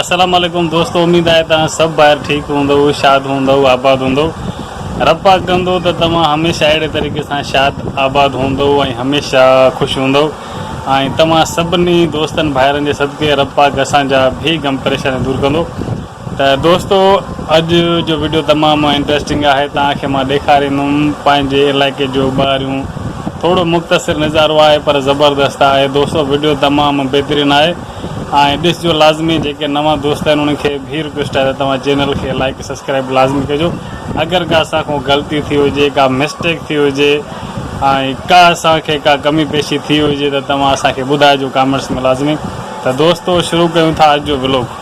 السلام عليڪم دوستو اميد آهي توهان سڀ ڀائر ٺيڪ هوندؤ شاد هوندؤ آباد هوندؤ رب پاڪ ڪندو ته توهان هميشه اهڙي طريقي سان شاد آباد هوندؤ ۽ هميشه خوش هوندؤ ۽ توهان سڀني دوستن ڀائرن جي صدقي رب پاڪ اسان جا ڀي غم پريشاني دور ڪندو ته دوستو اڄ جو وڊيو تمام انٽريسٽنگ آهي توهان کي مان ڏيکاريندم پنهنجي علائقي جو ٻاهريون ٿورو مختصر نظارو آهي پر زبردست آهي دوستو وڊيو تمام بهترين آهي ۽ ڏسجو لازمي جيڪي نوان دوست آهن انهن کي به رڪويسٽ آهي ته توهان چينل کي لائڪ سبسڪرائب لازمي ڪجو اگر ڪا اسان کان غلطي ٿي هجي ڪا مسٽيڪ ٿي هجي ۽ ڪا اسان کي ڪا ڪمي پيشي ٿي هجي ته توهان اسان کي ٻڌائجو ڪامينٽس ۾ لازمي ته دوستو شروع ڪيون ٿا اڄ جو ولوگ.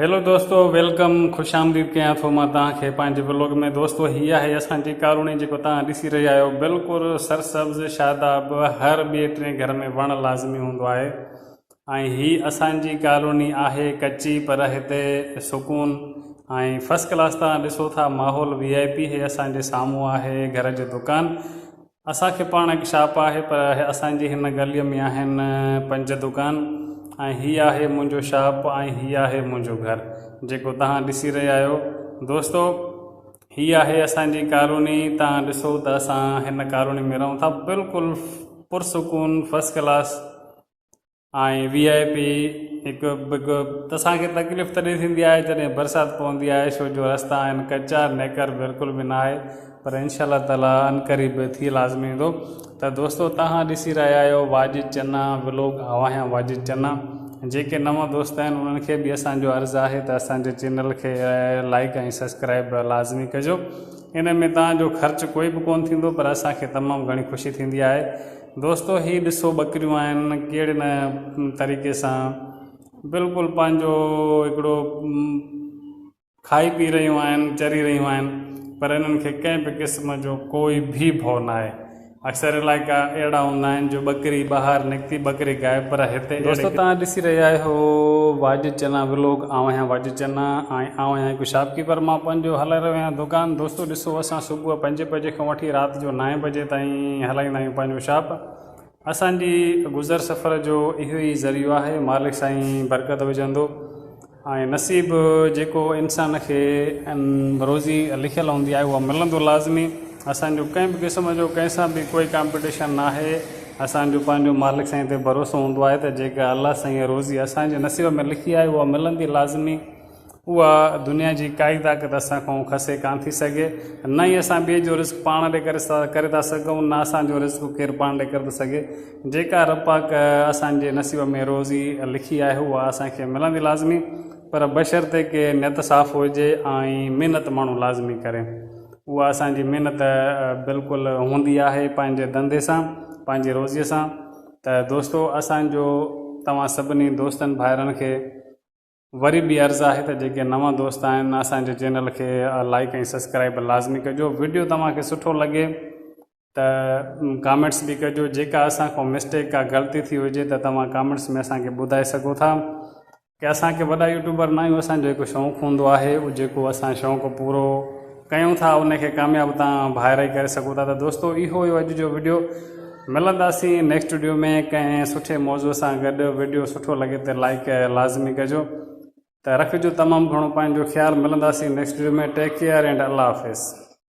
هيلو دوستو welcome خوش آمديد ڪيان ٿو مان توهان کي پنهنجي ولوگ ۾ دوستو هي آهي اسان جي ڪالوني جيڪو توهان ڏسي رهيا آهيو بلڪل سرسبز شاداب هر ٻئي ٽئين گهر ۾ وڻ لازمي هوندو آهي ۽ هي اسان جي ڪالوني آهي ڪچي پر هتي سڪون ۽ فرسٽ ڪلاس توهان ڏسو ٿا ماحول وي آء پي هي اسان جي سامهون آهي گهر جو دڪان اسان کي پاڻ هڪ شاپ آهي پر اسان جي هن گليء ۾ آهن پنج دڪان ۽ هي آهي منهنجو شاپ ۽ هي آهي منهنجو گهر جيڪو توهان ڏسي رهيا آهيو دوستو هي آهي اسان جي ڪالوني توهان ڏسو ته اسان هن ڪالوني ۾ رهون ٿا بلڪل پرسڪون فرسٽ ڪلاس ۽ وي آء پي هڪ بگ اسان کي تڪليف تڏهن ٿيندي آهي جڏهن برسات پوندي آهي ڇو جو رستا آهن ڪچا نيڪر بلڪل به نه آهي پر انشاء الله تعالي عنقريب ٿي لازمي ايندو ته دوستو توهان ڏسي رهيا آهيو واجد چنا ولوگ آئون آهيان واجد چنا جيڪي نوان دوست آهن انهن کي به اسان جو عرض آهي ته اسان جي چينل کي لائڪ ۽ سبسڪرائب لازمي ڪجو ان ۾ توهان جو خرچ ڪوئي به ڪون ٿيندو پر اسان کي تمام گهڻي خوشي ٿيندي آهي دوستو هي ڏسو ٻڪريون آهن ڪهڙي نه طريقي سان بلڪل پنهنجو هڪڙو کائي پي رهيون آهن چري رهيون آهن پر انهن کي ڪنهن به قسم جو ڪوئي به ڀؤ نه آهي اڪثر علائقا اهڙا هوندا آهن جو ٻڪري ٻاهر نڪتي ٻڪري غائب پر هتي دوستو توهان ڏسي رهيا آهيو واجد چنا ولوگ آئون آهيان واجد چنا ۽ آئون آهيان هڪ شاپ ڪيپر مان پنهنجو هلائي رهيو آهيان دڪان دوستو ڏسو اسان صبح پنجين بجي کان وٺي رات جو نائين بجي تائين هلائيندا آهيون پنهنجو شاپ اسان جي گذر سفر جو اهو ئي ذريعو آهي مالڪ سائين برڪت وجهندو ۽ نصيب جيڪو انسان کي روزي لکيل هوندي آهي اها ملندو لازمي اسان جو ڪنهن به قسم جو ڪنهن سان به ڪوئي ڪامپيٽيشن ناهي اسان جو پنهنجو مالڪ سائين تي ڀروسو هوندو آهي ته جيڪا الله سائين روزي اسان جي نصيب ۾ لکي آهي اها ملندي لازمي اها دنيا جي ڪائي طاقت اسان کان کسي ڪانه ٿي سگهي، نه ئي اسان ٻئي جو رزق پاڻ ڏي ڪري ٿا سگهون، نه اسان جو رزق ڪير پاڻ ڏي ڪري ٿو سگهي. جيڪا رب پاڪ اسان جي نصيب ۾ روزي لکي آهي اها اسان کي ملندي لازمي، پر بشرطيڪ نيت صاف هجي ۽ محنت ماڻهو لازمي ڪري. اها اسان جي محنت بلڪل هوندي آهي پنهنجي ڌنڌي سان، پنهنجي روزيء سان ته دوستو اسان جو توهان سڀني دوستن ڀائرن کي وري به عرض آهي ته جيڪي نوان دوست آهن اسان جي چينل کي لائيڪ ۽ سبسڪرائيب لازمي ڪجو وڊيو توهان کي سٺو لڳي ته ڪامينٽس به ڪجو جيڪا اسان کان مسٽيڪ ڪا غلطي ٿي هجي ته توهان ڪامينٽس ۾ اسان کي ٻڌائي سگهو ٿا ڪي اسان کي وڏا يوٽيوبر نه آهيون اسان جو هڪ شوق هوندو آهي جيڪو اسان شوق پورو ڪيون ٿا ان کي ڪامياب تان ڀائر ئي ڪري سگهو ٿا ته دوستو اهو هيو اڄ جو وڊيو ملنداسين نيڪسٽ وڊيو ۾ ڪنهن سٺي موضوع سان گڏ وڊيو سٺو لڳي ته لائڪ لازمي ڪجو ته رکجو تمام گهڻو پنهنجو خيال ملنداسين next video ۾ take care and الله حافظ.